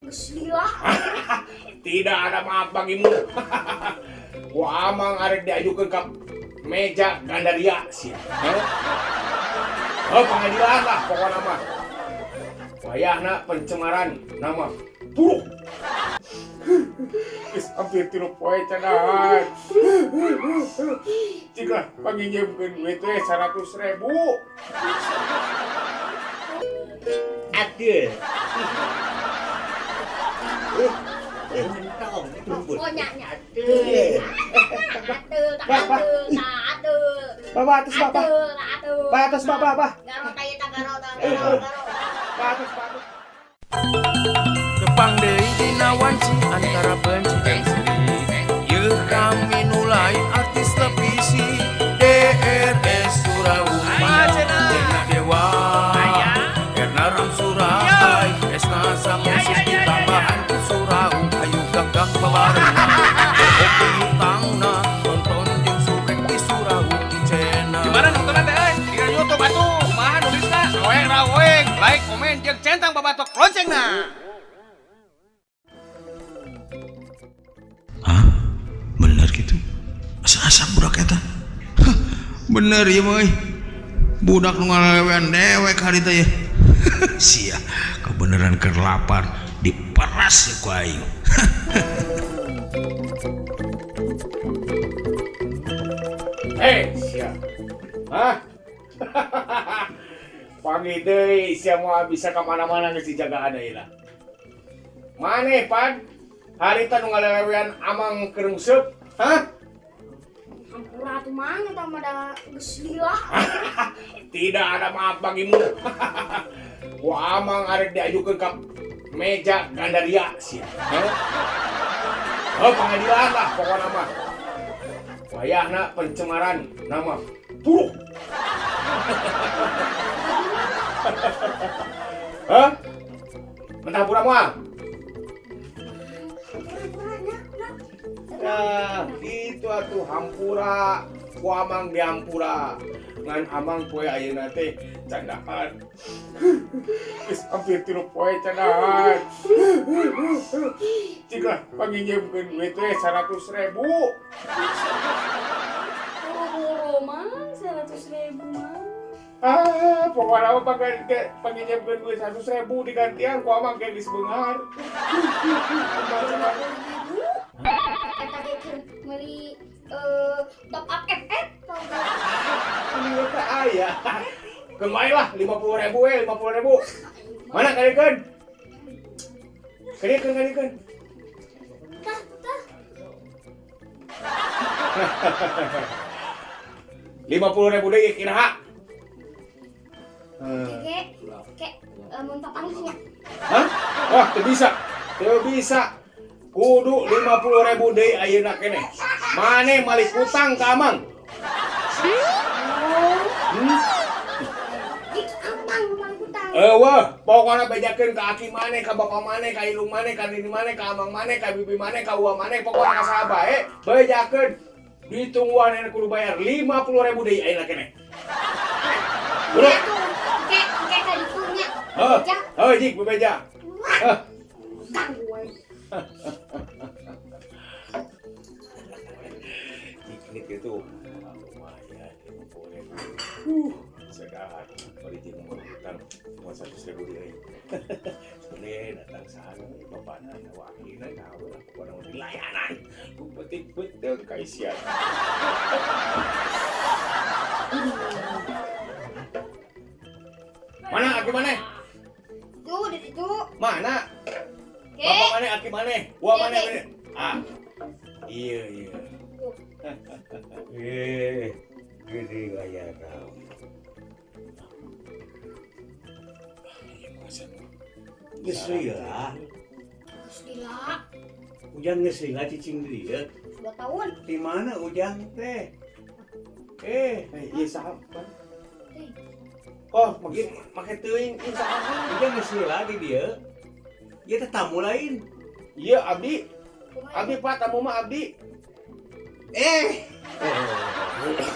Geus lila. Tidak ada maaf bagimu. Ku amang arek diajukeun ka meja gandaria sia. Hah? Oh, pengadilan lah pokoknya mah. Wayahna pencemaran nama buruk. Geus hampir 3 poe can dahar. Cik lah, panginjemkeun duit teh 100 ribu. Aduh. Entong itu. Oh, nya nya. Aduh. Atuh, atuh, atuh. Bapak atas, Bapak. Atuh, atuh. Pak atas, Bapak, Pak. Garot aya ta garot, garot, garot. Pak atas, Pak atas. Tepang deui dina wanci antara benci jeung sedih. Yeuh, kami nu lain artis televisi DRS Suraung Dena Dewa Erna Ramsurai Esna Samusis ditambahan ku Suraung. Ayo gagak babarengan, oke hutangna, tonton jeung subrek di Suraung Channel. Gimana nontonnya teh euy? Di YouTube atuh. Kumaha nulisna? Saweeng raweeng, like, komen, jeung centang babatok loncengna. Hah? Bener gitu? Asa-asa budak eta. Hah, bener ya mah euy. Budak nu ngalelewean dewek harita ya. Sia, kebeneran keur lapar diperas ya ku aing. Eh, sia. Hah? Panggil deui sia moal bisa ka mana-mana, geus dijagaan deui lah. Maneh pan harita nu ngalelewean amang keur nguseup? Hah? Hampura atuh, Mang, eta mah da geus lila. Tidak ada maaf bagimu. Ku amang arek diajukeun ka meja gandaria sia. Hah? Oh, pengadilan lah pokoknya mah. Wayahna pencemaran nama buruk. Hah? Mentah pura moal? Hampura nya, nya. Nah, gitu atuh, hampura. Ku amang dihampura. Ngan amang poe ayeuna teh can dahar. Geus hampir 3 poe can dahar. Cik lah, panginjemkeun duit teh 100 ribu. Boro-boro, Mang, 100 ribu, Mang. Ah, pokoknya apa panginjemkeun duit 100 ribu digantian ku amang kayak geus beunghar. Ribu. Eta ge keur meuli top up FF tau gak? Ini teh aya. Keun wae lah, 50 ribu we, 50 ribu. Mana kadiekeun? Kadiekeun, kadiekeun. Tah, tah. 50 ribu deui kira. Ke ke mun papanggih nya. Hah? Wah, teu bisa. Teu bisa. Kudu 50 ribu deui ayeuna keneh. Maneh malik utang ka amang. Oh. Ih, amang malik utang. Euweuh, pokona bejakeun ka aki maneh, ka bapak maneh, ka indung maneh, ka nini maneh, ka amang maneh, ka bibi maneh, ka uwa maneh, pokona ka saha bae, bejakeun. Ditungguan ene kudu bayar 50 ribu deui ayeuna keneh. Kudu. Ya tuh, ke ke ka ditu nya. Heuh, Beja. heuh jik bebeja. Heuh. Ganggu we. Jiknik itu lumayan 50 ribu. Sedap. Bari jeung hutang cuma 100 ribu deui. Sebenarnya datang sana bapakna wakilna tahu lah, pokoknya mau dilayanan. Ku penting betul kaisian. Mana aki maneh? Tuh di situ. Mana? Ke. Bapak maneh, aki maneh, gua Ke, maneh, ke. Maneh. Ah. Iya. Eh, gede gaya kau. Iya, masa. Geus lila. Geus lila. Ujang geus lila cicing di dieu. 2 tahun. Di mana Ujang teh? Eh, Eh, iya saha? Pan? Teh. Oh, makin make teuing ieu saha? Ujang geus lila di dieu. Ieu teh tamu lain. Iya, abdi. Kumaha? Abdi, Pak, tamu mah abdi. Eh,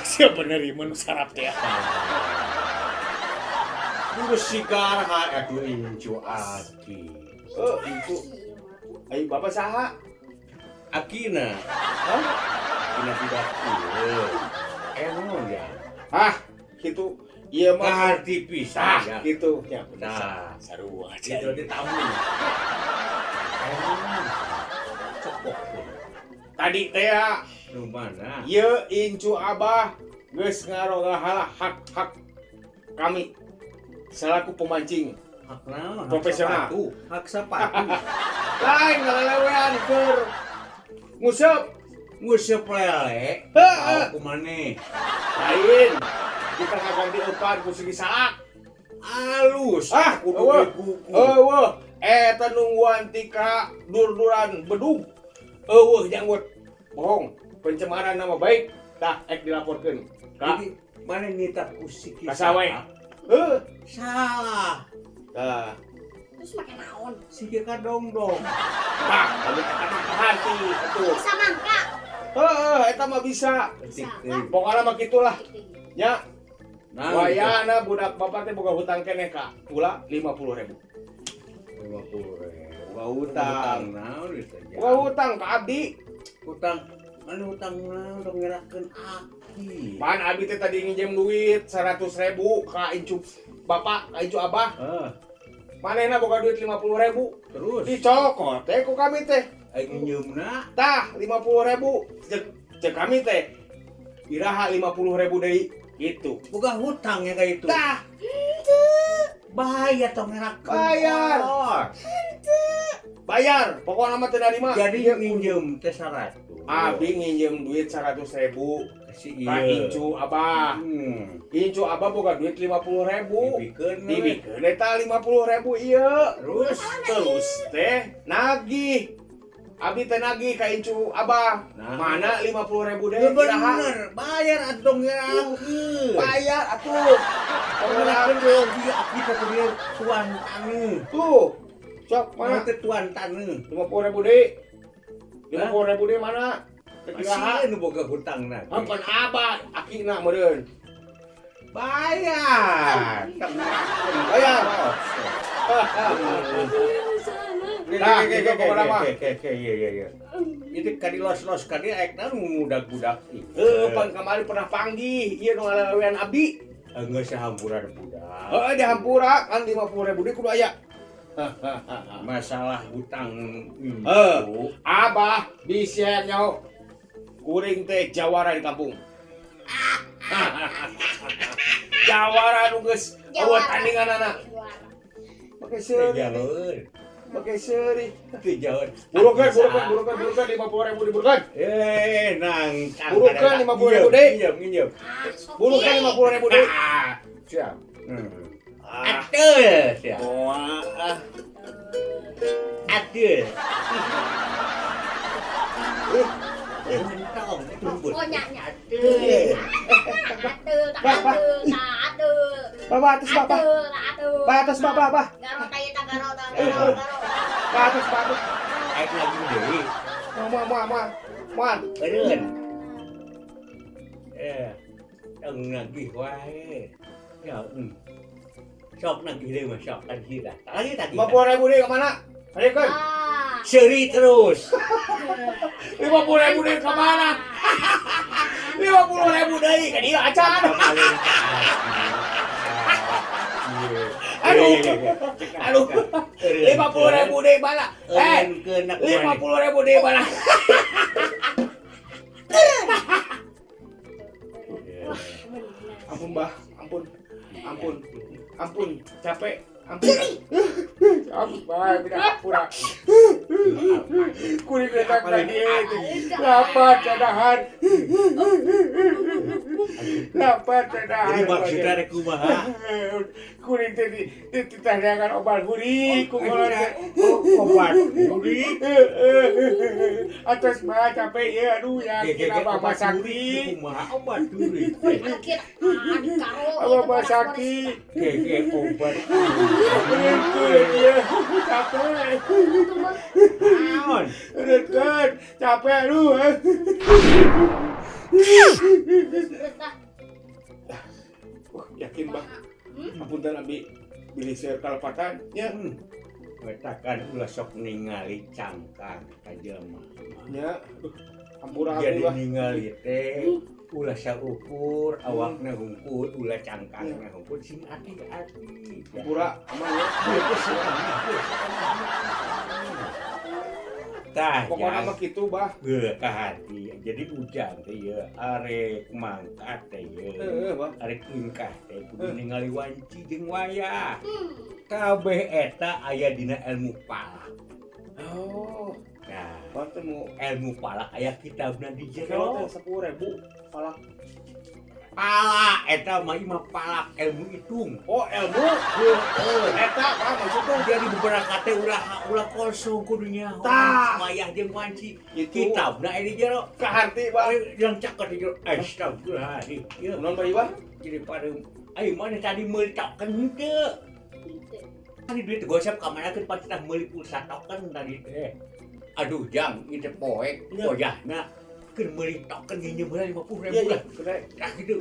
Siapa bener ieu mun sarap teh ya? Geus sigar ha atuh incu aki. Oh, incu. Iya. Ayo bapak saha? Akina. Hah? Akina budak ieu. Aya naon ya? Ah, gitu. Ieu mah Kaharti pisan tah ya. gitu. Ya bener. Nah. Sarua Gitu di tamu. Aya naon? Cepok. Tadi teh ya, Nu mana? ieu incu abah geus ngarogahala hak-hak kami selaku pemancing. Hak naon? Hak Profesional. sepatu. Hak sepatu. Lain ngalelewean keur nguseup. Nguseup lele. Heeh. Tahu kumaneh. Lain. Kita ngaganti eupan ku sigi salak. Alus. Ah, kudu eueuh. digugu. Eueuh, eta nungguan tika dur-duran bedug. Eueuh janggut. Bohong, pencemaran nama baik. Tah ek dilaporkeun. Ka Jadi mana nita ku siki Ka sawe. salak? Heuh. Salah. Tah. Terus make naon? Siki kadongdong. Tah, lamun eta mah kaharti atuh. Bisa mangka. Heeh, eta mah bisa. Penting Bisa. deui. Pokokna mah kitulah. Nya, Nah, wayana budak bapak teh boga hutang keneh ka pula 50.000. 50.000. Boga hutang. Hutang naon itu ya? Boga hutang ka abdi. Hutang mana hutang naon dong ngerakeun aki. Pan abi teh tadi nginjem duit 100.000 ka incu bapak, ka incu abah. Heeh, Manehna boga duit 50.000. terus Dicokot teh ku kami teh. aing nginjeumna Tah, 50.000. Cek cek kami teh. Iraha 50.000 deui gitu. boga hutang ya kayak itu. Tah, Bayar tong ngerakeun. Bayar. kolor. Bayar. Pokokna mah teu narima. Jadi nginjem teh 100. Abi nginjem duit 100.000 Si ka ieu. incu abah. Incu abah boga duit 50.000. Dibikeun we. Dibikeun eta 50.000 ieu. Terus Terus teh nagih. Abi teh nagih ka incu abah. Nah. Mana 50.000 deh? Ya bener, bayar atuh ngerakeun. Bayar atuh. Ngerakeun we aki teh kudu tuan taneuh. Tuh. Sok Mana mana? teh tuan taneuh. 50.000 deui. 50.000 deui mana? Teh iraha. Masih nu boga hutangna. Hampan abah akina meureun. Bayar. Bayar. Nah, gitu pokokna mah. Oke, iya iya iya. Itu kadi los-los kadi aek na budak-budak. Heuh, pan kamari pernah panggih ieu nu ngalelewean abdi. Geus sahampuran budak. Heeh, dihampura kan 50.000 deui kudu aya. Masalah hutang Heuh. Abah bisa nyaho. Kuring teh jawara di kampung. Jawara nu geus eueuh tandinganana. Juara. Make seuri. Jauh. Make seuri. Teu jauh. Burukeun, burukeun, burukeun, burukeun 50.000 diburukeun. Eh, nang Burukeun 50.000 deui. Nginjem, nginjem. Ah, sok Burukeun ye. 50.000 deui. Ah, siap. Ah, Aduh, siap. moal ah. Aduh. Eh, Entong, tumbul. Oh, nya nya. Aduh. Aduh, aduh, aduh. Bapak atas bapak. Aduh, aduh. Pak atas bapak, Pak. Garot aya ta garot, garot, garot. Pak atas, pak atas. Aek lagi deui. Moal, moal, moal, moal. Moal. Eureun. Eh, tong nagih wae. Ya, Sok nagih deui mah sok tagih dah. Tagih tagih. 50.000 deui ka mana? Hayekeun. Ah. Seuri terus. 50.000 deui ka mana? 50.000 deui ka dieu acan. Aduh. Aduh. 50.000 deui bala. Eh, 50.000 deui bala. Wah, bener. Ampun, Bah. Ampun. Ampun. Ampun, capek. Ampun. Ampun, Bah, tidak ampun. Kuring datang tadi. Lapar cadahan. Lapar cadahan. Jadi maksudnya rek kumaha? Kuring teh ditanyakan obat huri ku kolot teh. Obat huri. Atas mah capek ya aduh yakin abah mah sakti. Kumaha obat huri? Aduh, kira ah, dikaro. Abah mah sakti. Gege obat. Bener ya capek. Naon? Bener capek aduh. Wah, yakin bah. Apunten abi bilih seueur kalepatan nya. Metakan ulah sok ningali cangkang ka jelema. Nya. Ampura Jadi abdi, Bah. ningali teh ulah saukur awakna hungkul, ulah cangkangna hungkul, sing ati-ati. Ampura aman ya. Tah, Pokoknya jang. mah kitu, Bah. Heuh, ka hati. Jadi ujang teh ieu arek mangkat teh ieu. Heeh, Bah. Arek ingkah teh kudu ningali wanci jeung wayah. Kabeh eta aya dina ilmu falak. Oh, Nah, Bah teh mau ilmu falak aya kitabna di kilo jero. teh 10.000 falak. Palak eta mah ieu mah palak ilmu hitung. Oh, ilmu. Heeh. Eta, Bah, maksudnya. Jadi beberapa teh ulah ulah kosong kudu nyaho. Tah. Wayah jeung wanci. Gitu. Kitabna aya di jero. Ka hati, Bah. Yang cakep di jero. Astagfirullahaladzim. Ieu Naon, Bah, Bah? jadi pada ayo mana tadi meuli token teu. Tadi duit gosip ka mana keun pasti tah meuli pulsa token tadi teh. Aduh jang ieu teh poek Iya. wajahna keur meuli token nginjem heula 50.000 Iya, iya. lah. Gede. Tah kitu.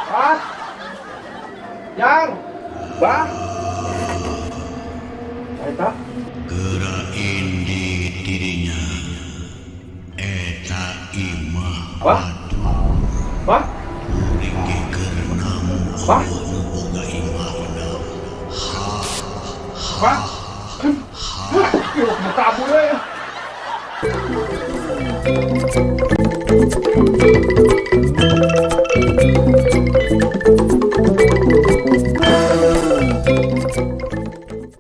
Bah. Jang. Bah. Eta. Geura indi dirinya eta imah. Bah. Bah. Kuring ge keur namu. Bah. Nu boga imahna. Bah. Hah, ieu mau kabur we.